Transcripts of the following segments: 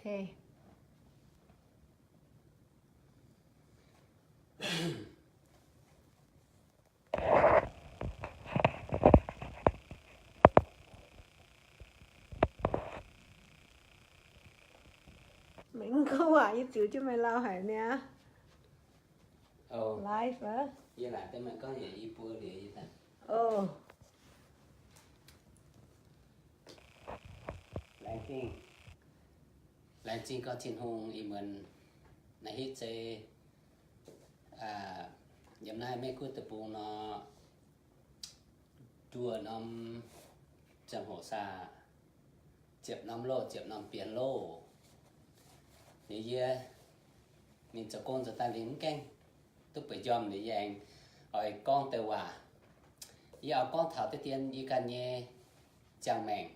Okay. Meih mv gorngv waac, yie ziux jienv meih lauh haic niaa. Live aqv. Yie laaic deix meih gorngv yietc i buo liuz yie daaih. Oh. Laengz zingh. Laengz zingh gorx Tin-Hungh ih muonz naaiv hitv zei yiem naaiv Meiv Guoqv deic-bung nor, nduoh norm ziangh hoc saah, ziepc norm loh, ziepc norm bienx loh. Liuz yie mingh zoux gong zoux daaih liuz mv gaengh duqv bueix njormh liuz yie aengx oix gorngv deix waac. Yie oix gorngv taux deix dien yie ganh nyei ziangh maengc.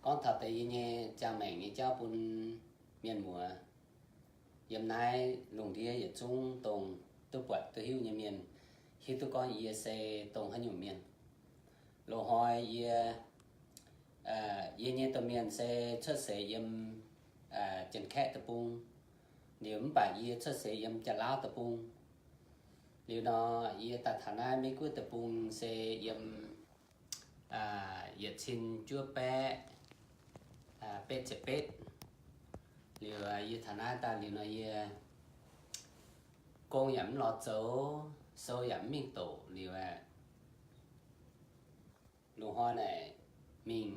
Gorngv taux deix yie nyei ziangh maengc nyei jauv bun mienh muoz yiem naaiv lungh ndiev yietc zungv dongh duqv buatc duqv hiuv nyei mienh hiuv duqv gorngv yie se dongh haaix nyungc mienh. Loz-hnoi yie, yie nyei domh mienh se cuotv seix yiem Janx-Kaeqv deic-bung, liuz mv baac yie cuotv seix yiem Janx-Lauv deic-bung. Liuz nor, yie daaih taux naaiv Meiv Guoqv deic-bung se yiem yietc cin juov baeqv betv ziepc betv. Liuz yie taux naaiv daaih liuz nor, yie gong yaac mv lorz zoux, sou yaac mv mingh doqc liuz aeqv, loz-hnoi naaic mingh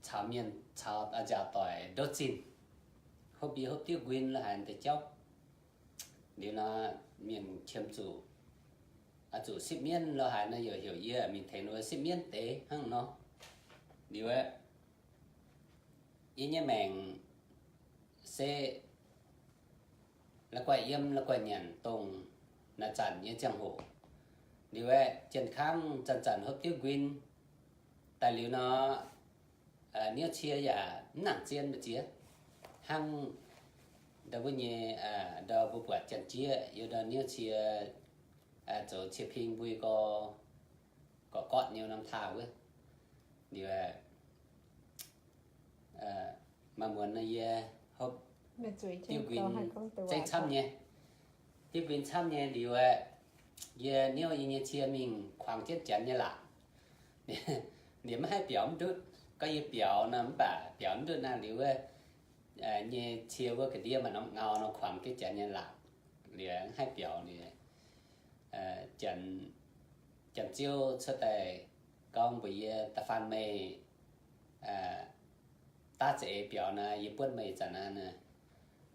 caux mienh caux nziaauc doic ndouv zinh, hopv mbie hopv diuv nquin lo haaix deix jauv. Liuz nor, mienh qiemx zuqc, zuqc sipv mienv lo haaix nor, yaac heuc yie mingh tengx ninh mbuo sipv mienv deix hnangv nor. Liuz aeqv, yie nyei maengc se la'guaih yiem la'guaih nyanc dongh naaic zanc nyei ziangh hoc. Liuz aeqv, jien-kangv zanc-zanc hopv diuv nquin. Daaih liuz nor, niouv cie yaac mv nangc zien mbu'ziex hnangv ndau wuov nyei, ndau mbuo buatc janx-jieqv yiem ndau niouv cie zoux cie-ping mbui gorx, gorqv-gorqv nyei norm taaih wuov. Liuz aeqv, maaih muonz nor yie hopv diuv nquin zeiv camv nyei. Diuv nquin camv nyei liuz aeqv, yie niouv yie nyei cie mingh kuangx jienv janx nyei laangc. Liuz maiv haih biaux mv ndutv. Gorngv yie biaux nor mv baac biaux mv ndutv naaiv liuz wuov nyei cie wuov ga'ndiev maaih norm ngau nor kuangx jienv janx nyei laangc. Liuz mv haih biaux liuz, janx, janx-ziouv cuotv daaih gorngv mbuox yie, da'faanh meih daav za'eix biaux naaic, yie buonv meih zanc naaiv.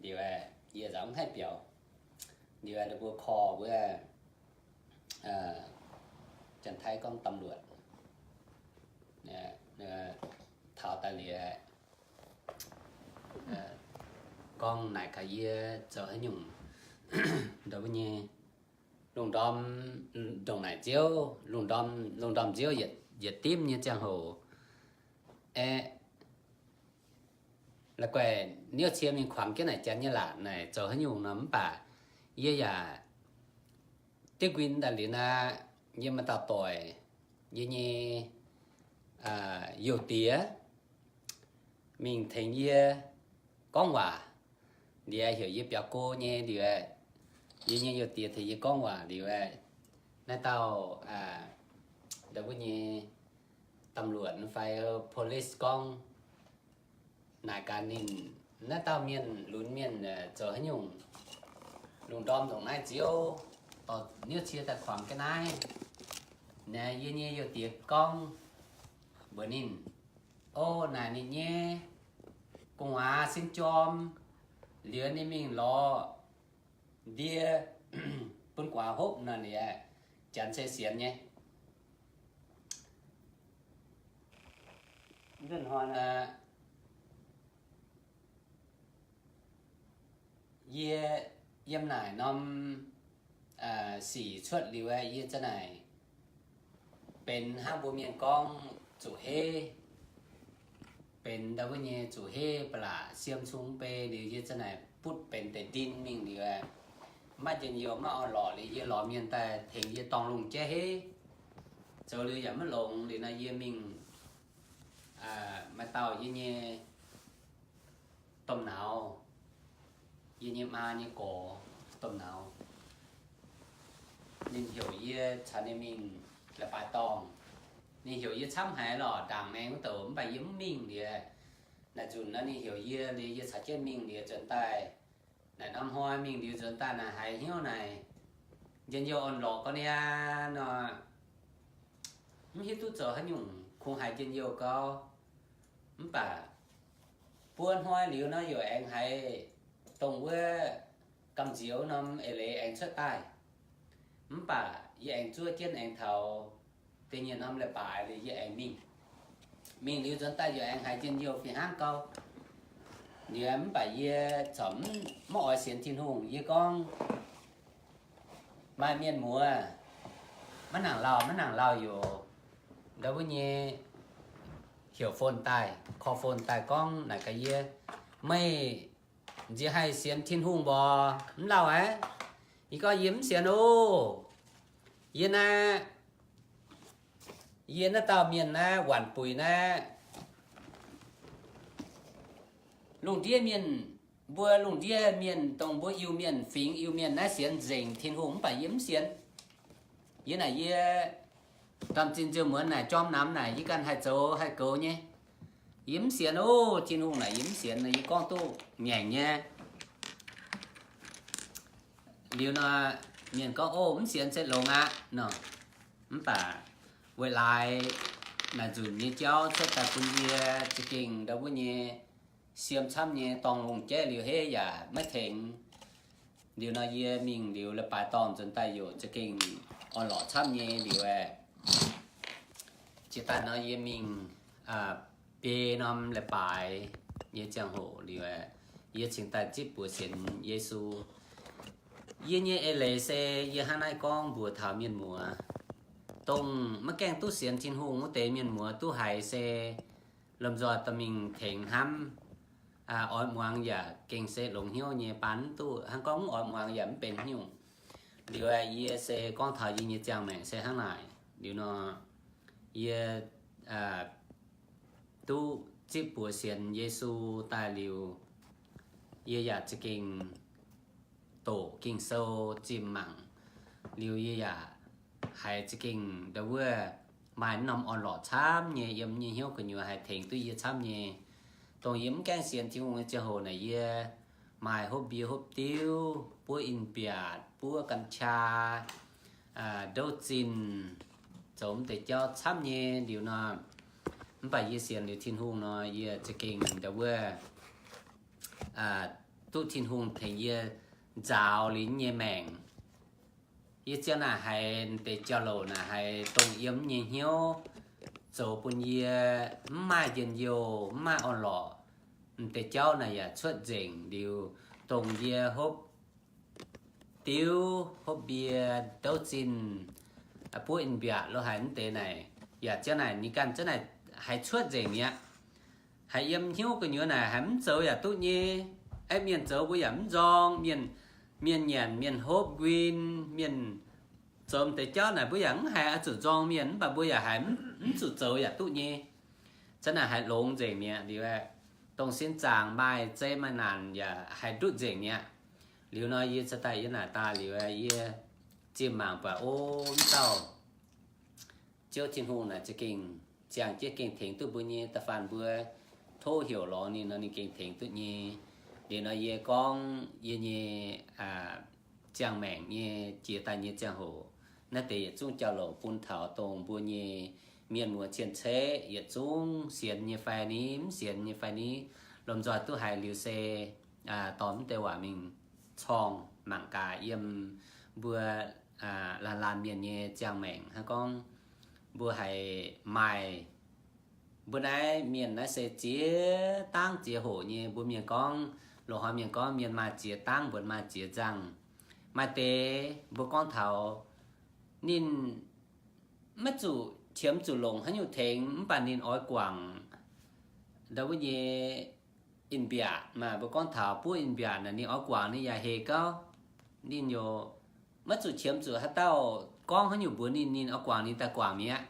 Liuz aeqv, yie nzauc mv haih biaux. Liuz aeqv, ninh mbuo korv wuov, janx-taiv gorngv ตำรวจ, taux daaih liuz aeqv, gorngv naaic gaax yie zoux haaix nyungc ndongc wuov nyei, lungh ndorm, ndongc naaic nziouv, lungh ndorm, lungh ndorm nziouv yietc dimv nyei ziangh hoc aeqv, la'guaih niouv cie mingh kuangx jienv naaic janx nyei laangc naaic zoux haaix nyungc nor, mv baac yie yaac diuv nquin daaih liuz naaic, yie maaih dauh doic, yie nyei youh diex mingh tengx yie gorngv waac. Liuz heuc yie biaux go nyei liuz, yie nyei youh diex tengx yie gorngv waac liuz, naaiv dauh ndau wuov nyei ตำรวจ fai police gorngv naaic gaax ninh, naaiv dauh mienh lunx mienh zoux haaix nyungc lungh ndorm ndongc naaiv nziouv dorh niouv cie daaih kuangx jienv naaiv. Naaic yie nyei youh diex gorngv mbuox ninh, o, naaic ninh nyei gu'nguaaz sin jorm, liuz ninh mingh lorz ndie bun gu'nguaaz hopv nor, liuz janx se sienx nyei. Nzunc hnoi yie yiem naaic norm sic cuotv liuz, yie za'naaic benx hnangv mbuo mienh gorngv zuqc heiv, benx ndau wuov nyei zuqc heiv ba'laqc siem cung bei liuz, yie za'naaic butv benx deix ndin mingh liuz, maiv njien-youh maiv orn-lorqc liuz, yie lorz mienh daaih tengx yie dorngh lungh jaiv heiv. Zoux liuz yaac maiv longx liuz nor, yie mingh Maaih dauh yie nyei domh nauz, yie nyei maa nyei gorx domh nauz, ninh heuc yie caux ninh mingh leiz-baaix dorngh. Ninh heuc yie camv haic lorqc, ndaangc maengx wuov douc, mv baac yie mv mingh liuz. Naaic nzunc nor ninh heuc yie liuz, yie caux jienv mingh liuz nzuonx daaih. Naaic norm hnoi mingh liuz nzuonx daaih naaic haiz hnyouv naaic njien-youh orn-lorqc gau niaa nor, mv hiuv duqv zoux haaix nyungc kungx haiz njien-youh gau. Mv baac buo hnoi liuz nor yaac aengx haiz dongh wuov gamh nziex norm eix leiz aengx cuotv daaih. Mv baac yie aengx zuov jienv aengx taux da'nyeic norm leiz-baaix liuz yie aengx mingh. Mingh liuz nzuonx daaih yaac aengx haiz njien-youh fih hnangv gau. Liuz mv baac yie corc mv, mv oix sienx Tin-Hungh. Yie gorngv, maaih mienh muoz maiv nangc lauh, maiv nangc lauh yoc ndau wuov nyei heuc phone daaih, call phone daaih gorngv naaic gaax yie, meih nziex haih sienx Tin-Hungh mborqc? Mv lauh aqv. Yie gorngv, yie mv sienx oc. Yie naaiv, yie naaiv dauh mienh naaiv waanc buic naaiv, lungh ndiev mienh, mbuo lungh ndiev mienh, dongh mbuo Iu-Mienh, fingx Iu-Mienh naaiv sienx nzengc Tin-Hungh, mv baac yie mv sienx. Yie naaic yie ndamv zinh nziouv muonz naaic jorm namx naaic yie ganh haih zoux haih goux nyei. Yie mv sienx oc, Tin-Hungh naaic yie mv sienx nor, yie gorngv duqv ngaengc nyei. Liuz nor, mienh gorngv, o, mv sienx se longx aqv nor. Mv baac weic laaix naaic nzunc nyei jauv cuotv daaih bun yie za'gengh ndau wuov nyei siem camv nyei, dorngh lungh jaiv liuz heiv yaac maiv tengx. Liuz nor yie mingh liuz leiz-baaix dorngh nzuonx daaih yaac za'gengh orn-lorqc camv nyei liuz aeqv, jiex daaih nor yie mingh biei norm leiz-baaix nyei ziangh hoc liuz aeqv, yie cingx daaih zipv buoz sienx Yesu. Yie nyei eix leiz se yie hnangv naaiv gorngv mbuox taux mienh muoz, dongh maiv gaengh duqv sienx Tin-Hungh wuov deix mienh muoz duqv haiz se lomh nzoih dorh mingh tengx hnamv. Oix muangx yaac gengh se longx hnyouv nyei, baan mv duqv. Hnangv gorngv mv oix muangx yaac mv benx haaix nyungc. Liuz aeqv, yie se gorngv taux yie nyei ziangh maengc se hnangv naaic. Liuz nor, yie duqv zipv buoz sienx Yesu daaih liuz, yie yaac za'gengh doqc Ging-Sou zimh mangc. Liuz yie yaac haiz za'gengh ndau wuov maaih norm orn-lorqc camv nyei yiem nyei hnyouv gu'nyuoz haih tengx duqv yie camv nyei. Dongh yie mv gaengh sienx Tin-Hungh nyei ziangh hoc naaic, yie maaih hopv mbie hopv diuv, buov in-mbiatc, buov กัญชา, ndouv zinh, zoux mv deix jauv camv nyei liuz nor. Mv baac yie sienx liuz Tin-Hungh nor, yie za'gengh ndau wuov duqv Tin-Hungh tengx yie nzaaux liuz nyei maengc. Yie ziang naaic haiz m'deix jauv-louc naaic haiz dongh yiem nyei hnyouv zoux bun yie mv maaih njien-youh, mv maaih orn-lorqc. M'deix jauv naaic yaac cuotv nzengc liuz, dongh yie hopv diuv, hopv mbie, ndouv zinh, buov in-mbiatc lo haic mv deix naaic, yaac ziang naaic ninh ganh ziang naaic haiz cuotv nzengc mi'aqv. Haiz yiem hnyouv gu'nyuoz naaic haiz mv zoux yaac duqv nyei. Aeqv, mienh zoux mbuo yaac mv nzorng, mienh, mienh nyanc, mienh hopv nquin, mienh zoux m'deix jauv naaic mbuo yaac mv haiz oix zuqc nzorng mienh, mv baac mbuo yaac haiz mv zuqc zoux yaac duqv nyei. Ziang naaic haiz longx nzengc mi'aqv liuz aeqv, dongh sin zaangc maaih zei maaih naanc yaac haiz ndutv nzengc mi'aqv. Liuz nor yie cingx daaih yie naaic daaih liuz aeqv, yie zimh mangc buatc, o, mv dauh Ziouv Tin-Hungh naaic za'gengh ziangh jienv gengh tengx duqv mbuo nyei. Da'faanh mbuo tov heuc lorz ninh nor, ninh gengh tengx duqv nyei. Liuz nor yie gorngv yie nyei ziangh maengc nyei jiex daaih nyei ziangh hoc, naaiv deix yietc zungv jauv-louc bun taux dongh mbuo nyei mienh muoz cien-ceqv yietc zungv sienx nyei fai ni, mv sienx nyei fai ni, lomh nzoih duqv haiz liuz se dorh mv deix waac mingh corng mangc gaax yiem mbuo laanh laanh mienh nyei ziangh maengc hnangv gorngv mbuo haiz maaih mbuo naaiv mienh naaiv se ziex dangv ziex hoc nyei. Mbuo mienh gorngv, loz-hnoi mienh gorngv mienh maaih ziex dangv, mbuonx maaih ziex nzangh. Maaih deix mbuo gorngv taux ninh maiv zuqc qiemx zuqc longc haaix nyungc tengx, mv baac ninh oix guangc ndau wuov nyei in-mbiatc maah. Mbuo gorngv taux buov in-mbiatc naaic, ninh oix guangc ninh yaac hec gauv. Ninh yaac maiv zuqc qiemx zuqc haaix dauh gorngv haaix nyungc mbuox ninh, ninh oix guangc ninh daaih guangc mi'aqv.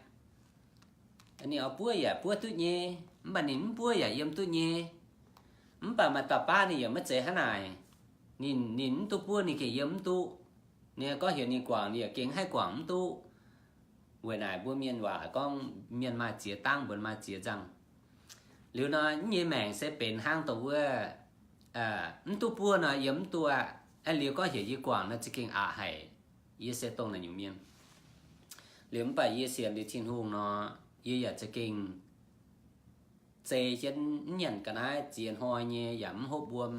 Ninh oix buov yaac buov duqv nyei. Mv baac ninh mv buov yaac yiem duqv nyei. Mv baac maaih dauh baav ninh yaac maiv zeiz hnangv naaic. Ninh, ninh mv duqv buov ninh gengh yiem mv duqv. Ninh gorngv heuc ninh guangc ninh yaac gengh haih guangc mv duqv. Weic naaic mbuo mienh waac gorngv mienh maaih ziex dangv, mbuo maaih ziex nzangh. Liuz nor, yie nyei maengc se benx hnangv dongh wuov, mv duqv buov nor yiem mv duqv aqv. Aa, liuz gorngv heuc yie guangc nor za'gengh aqc haic. Yie se dongh naaiv nyungc mienh. Liuz mv baac yie sienx liuz Tin-Hungh nor, yie yaac za'gengh zei jienv mv nyanc ga'naaiv ziex hnoi nyei, yaac mv hopv wuom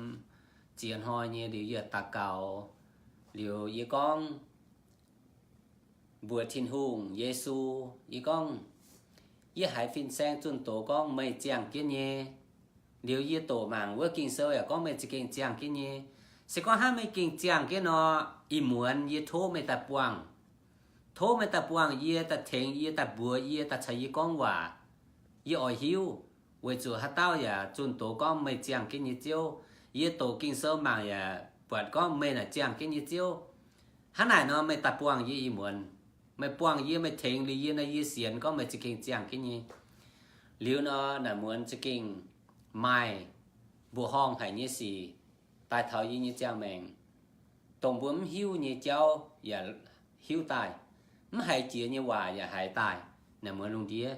ziex hnoi nyei. Liuz yie daux gaux, liuz yie gorngv mbuox Tin-Hungh, Yesu, yie gorngv, yie haiz fin-saeng zunh doz gorngv meih ziangh jienv nyei. Liuz yie doqc mangc wuov Ging-Sou yaac gorngv meih za'gengh ziangh jienv nyei. Se gorngv hnangv meih gengh ziangh jienv nor, ih muonz yie tov meih daaih buangh. Tov meih daaih buangh yie, daaih tengx yie, daaih mbuox yie, daaih caux yie gorngv waac. Yie oix hiuv, weic zuqc haaix dauh yaac zunh doz gorngv meih ziangh jienv nyei Ziouv. Yie doqc Ging-Sou mangc yaac buatc gorngv meih naaic ziangh jienv nyei Ziouv. Hnangv naaic nor meih daaih buangh yie ih muonz. Meih buangh yie, meih tengx liuz yie nor, yie sienx gorngv meih za'gengh ziangh jienv nyei. Liuz nor naaic muonz za'gengh maaih mbuoqc horngh haic nyei sic daaih taux yie nyei ziangh maengc. Dongh mbuo mv hiuv nyei jauv yaac hiuv daaih, mv haiz jiex nyei waac yaac haiz daaih naaic muonz lungh ndiev.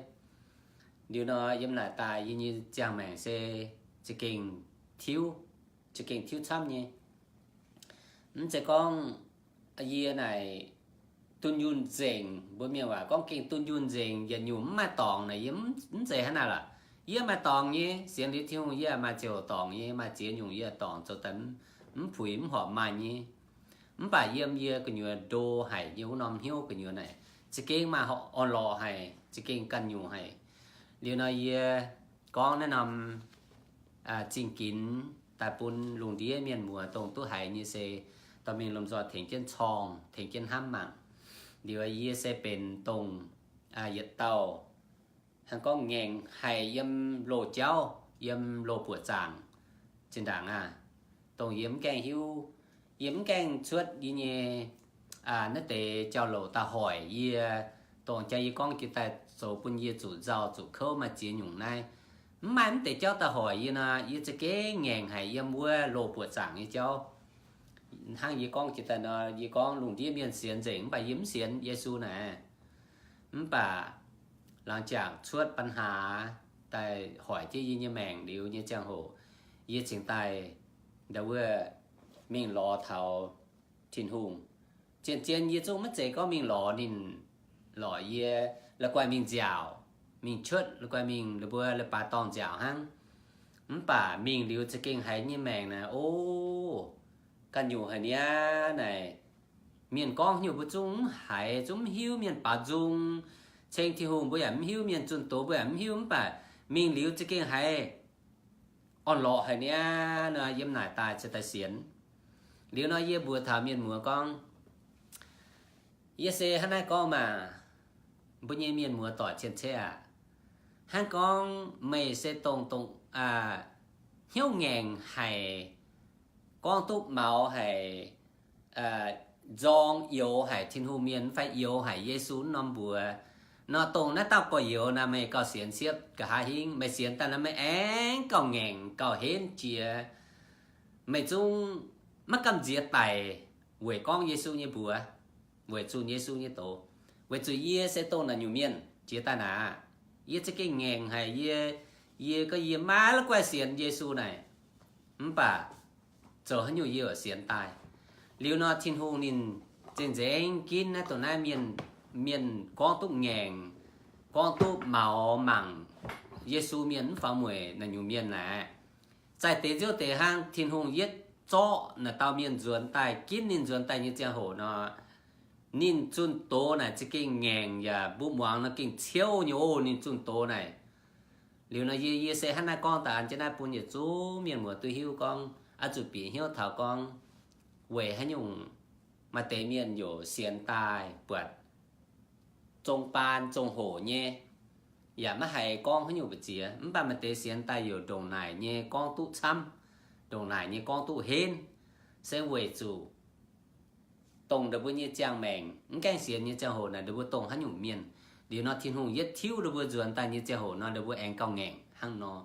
Liuz nor yiem naaic daaih yie nyei ziangh maengc se za'gengh tiuv, za'gengh tiuv camv nyei. Mv zeiz gorngv yie naaic dunh yunh nzengc, mbuo mienh waac gorngv gengh dunh yunh nzengc, yietc nyungc mv maaih dorngc naaic, yie mv zeiz hnangv naaic lorqc. Yie maaih dorngc nyei, sienx liuz Tin-Hungh yie maaih ziouc dorngc nyei, maaih ziex nyungc yie dorngc zoux daaih mv puix mv horpc maaih nyei. Mv baac yiem yie gu'nyuoz ndo haic nyei wuov norm hnyouv gu'nyuoz naaic, za'gengh maaih orn-lorqc haic, za'gengh ganh nyungc haic. Liuz nor yie gorngv naaiv norm zingh ginx daaih bun lungh ndiev mienh muoz dongh duqv haiz nyei se dorh mingh lomh nzoih tengx jienv corngh, tengx jienv hnamv mangc. Liuz yie se benx dongh yietc dauh hnangv gorngv ngaengc haic yiem loz-jauv, yiem loz-buoqc zaangc zinh ndaangc aqv. Dongh yie mv gaengh hiuv, yie mv gaengh cuotv yie nyei naaiv deix jauv-louc daaih hoic yie, dongh jang yie gorngv jiex daaih zoux bun yie zuqc nzauh zuqc kouv maaih ziex nyungc naaiv. Mv maaih mv deix jauv daaih hoic yie nor, yie za'gengh ngaengc haic yiem wuov loz-buoqc zaangc nyei jauv. Hnangv yie gorngv jiex daaih nor, yie gorngv lungh ndiev mienh sienx nzengc mv baac yie mv sienx Yesu naaic. Mv baac laangz jangc cuotv ปัญหา daaih hoic jienv yie nyei maengc liuz nyei ziangh hoc, yie cingx daaih ndau wuov mingh lorz taux Tin-Hungh. Zien-zien yie zungv maiv zeiz gorngv mingh lorz ninh, lorz yie, la'guaih mingh nziaauc, mingh cuotv, la'guaih mingh la'buo leiz-baaix dorngh nziaauc hnangv. Mv baac mingh liuz za'gengh haiz nyei maengc naaic, o, ganh nyungc haic niaa naaic. Mienh gorngv haaix nyungc mbuo zungv mv haiz, zungv mv hiuv. Mienh baaux nzung ceng Tin-Hungh mbuo yaac mv hiuv, mienh zunh doz mbuo yaac mv hiuv. Mv baac mingh liuz za'gengh haiz orn-lorqc haic niaa nor, yiem naaic daaih cingx daaih sienx. Liuz nor yie mbuox taux mienh muoz gorngv, yie se hnangv naaiv gorngv maah, mbuo nyei mienh muoz doic cien-ceqv aac, hnangv gorngv meih se dongh, dongh hnyouv ngaengc haic, gorngv duqv maux haic, nzorng youx haic Tin-Hungh mienh mv fai youx haic Yesu wuov norm mbuox nor, dongh naaiv dauh gorx-youz naaic meih gauh sienx siepv nqa'haav hingv. Meih sienx daaih nor meih aengx gauh ngaengc gauh henv jiex. Meih zungv maiv gamh nziex daic weic gorngv Yesu nyei mbuox, weic zunh Yesu nyei doz. Weic zuqc yie se dongh naaic nyungc mienh jiex daaih naaic, yie za'gengh ngaengc haic. Yie, yie gorngv yie maiv la'guaih sienx Yesu naaic, mv baac zoux haaix nyungc yie yaac sienx daaih. Liuz nor Tin-Hungh ninh zengc nzengc ginv naaiv dongh naaiv mienh, mienh gorngv duqv ngaengc, gorngv duqv maux mangc Yesu mienh mv faaux mueic naaic nyungc mienh naaic, zaih deix nziouv deix hnangv. Tin-Hungh yietv zorqv naaic dauh mienh nzuonx daaih, ginv ninh nzuonx daaih nyei ziangh hoc nor, ninh zunh doz naaic za'gengh ngaengc yaac mbuo muangx nor gengh ciouv nyei oc, ninh zunh doz naaic. Liuz nor yie, yie se hnangv naaiv gorngv daaih an jienv naaiv bun yietc zungv mienh muoz duqv hiuv gorngv, oix zuqc bieqc hnyouv taux gorngv weic haaix nyungc maaih deix mienh youc sienx daaih buatc zong baan zong hoc nyei, yaac maiv haiz gorngv haaix nyungc mbu'ziex. Mv baac maaih deix sienx daaih youc ndongc naaic nyei gorngv duqv camv, ndongc naaic nyei gorngv duqv henv. Se weic zuqc dongh ndau mbuo nyei ziangh maengc mv gaengh sienx nyei ziangh hoc naaic, ndau mbuo dongh haaix nyungc mienh, Liuz nor Tin-Hungh yietv tiuv ninh mbuo nzuonx daaih nyei ziangh hoc nor, ninh mbuo aengx gauh ngaengc hnangv nor.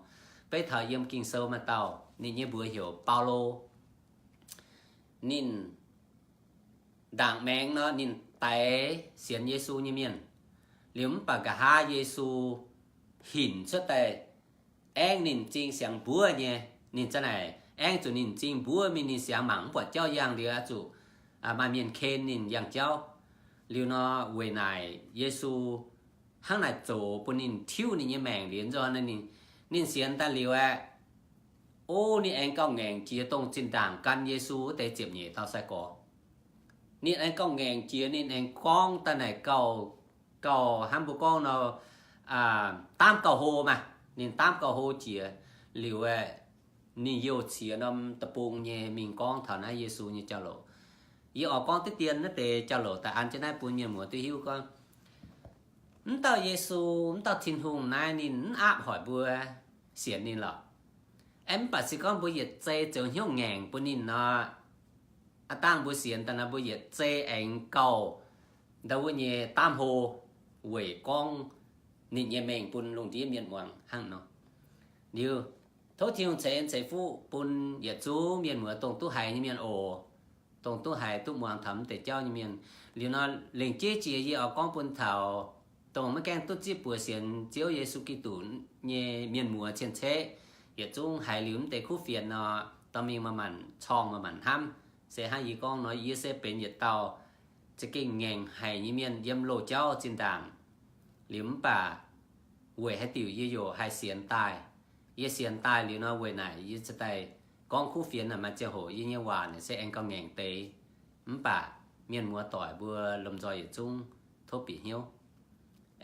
Beiv taux yiem Ging-Sou maaih dauh ninh nyei mbuox heuc Baulo. Ninh ndaangc maengx nor ninh daix sienx Yesu nyei mienh. Liuz mv baac nqa'haav Yesu hinc cuotv daaih aengv ninh m'zing siangx mbuov nyei. Ninh za'naaic aengv zuqc ninh m'zing mbuov mingh, ninh siangx mangc mv buatc jauv yangh liuz, zuqc maaih mienh ken ninh yangh jauv. Liuz nor weic naaic Yesu hnangv naaic zoux bun ninh tiuv ninh nyei maengc liuz nzorn ninh, ninh sienx daaih liuz aeqv, o, ninh aengx gauh ngaengc jiex dongh zinh ndaangc gan Yesu wuov deix ziepc nyeic dauh sai-gorx. Ninh aengx gauh ngaengc jiex, ninh aengx gorngv daaih naaic gauh, gauh hnangv mbuo gorngv nor, daamv gauh hlo maah. Ninh daamv gauh hlo jiex liuz aeqv, ninh youh ciex norm deic-bung nyei mingh gorngv taux naaiv Yesu nyei jauv-louc. Yie oix gorngv diqv dien naaiv deix jauv-louc daaih an jienv naaiv bun mienh muoz duqv hiuv gorngv, mv dauh Yesu, mv dauh Tin-Hungh naaiv ninh mv aapv hoic mbuo sienx ninh lorqc. Aeqv, mv baac se gorngv mbuo yietc zei zoux hnyouv ngaengc bun ninh nor, aav dangh mbuo sienx daaih nor mbuo yietc zei aengx gauh ndau wuov nyei daamv hlo weic gorngv ninh nyei mengh bun lungh ndiev mienh muangx hnangv nor. Liuz, tov Tin-Hungh ceix en ceix fuqv bun yietc zungv mienh muoz dongh duqv haiz nyei mienh oc. Dongh duqv haiz duqv muangx taux mv deix jauv nyei mienh. Liuz nor lengc jeiv jiex yie oix gorngv bun taux dongh maiv gaengh duqv zipv buoz sienx Ziouv Yesu Giduc nyei mienh muoz cien-ceqv, yietc zungv haiz liuz mv deix kuv fienx nor, dorh mingh maaih maanc corng maaih maanc hnamv. Se hnangv yie gorngv nor, yie se benx yietc dauh za'gengh ngaengc haic nyei mienh yiem loz-jauv zinh ndaangc. Liuz mv baac weic haaix diuc yie yaac haih sienx daaih. Yie sienx daaih liuz nor weic naaic yie ziouc daaih gorngv kuv fienx naaic maaih ziangh hoc yie nyei waac naaic se aengx gauh ngaengc deix. Mv baac mienh muoz doic mbuo lomh nzoih yietc zungv tov bieqc hnyouv.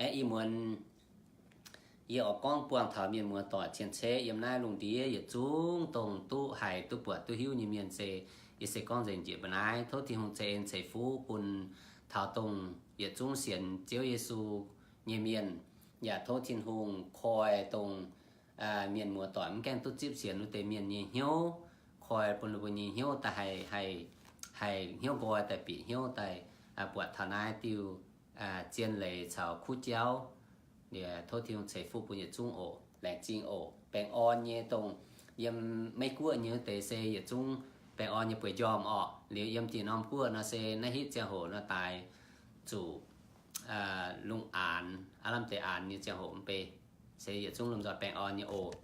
Aeqv, ih muonz yie oix gorngv buangh taux mienh muoz doic cien-ceqv yiem naaiv lungh ndiev yietc zungv dongh duqv haiz duqv buatc duqv hiuv nyei mienh se, yie se gorngv nzengc njiec mbuo naaiv. Tov Tin-Hungh ceix en ceix fuqv bun taux dongh yietc zungv sienx Ziouv Yesu nyei mienh, yaac tov Tin-Hungh koi dongh mienh muoz doic mv gaengh duqv zipv sienx wuov deix mienh nyei hnyouv, koi bun ninh mbuo nyei hnyouv daaih haih, haih hnyouv nqoi daaih bieqc hnyouv daaih buatc taux naaiv diuh zien leiz caux kuv jauv. Tov Tin-Hungh ceix fuqv bun yietc zungv oc. Laengz zingh oc. Baengh orn nyei dongh yiem Meiv Guoqv nyei wuov deix se yietc zungv baengh orn nyei bueix njormh orqc. Liuz yiem dinh norm guoqv nor se naaiv hitv ziangh hoc nor daaix zuqc lungh aanx, aav lamh deix aanx nyei ziangh hoc mv bei. Se yietc zungv lomh nzoih baengh orn nyei oc.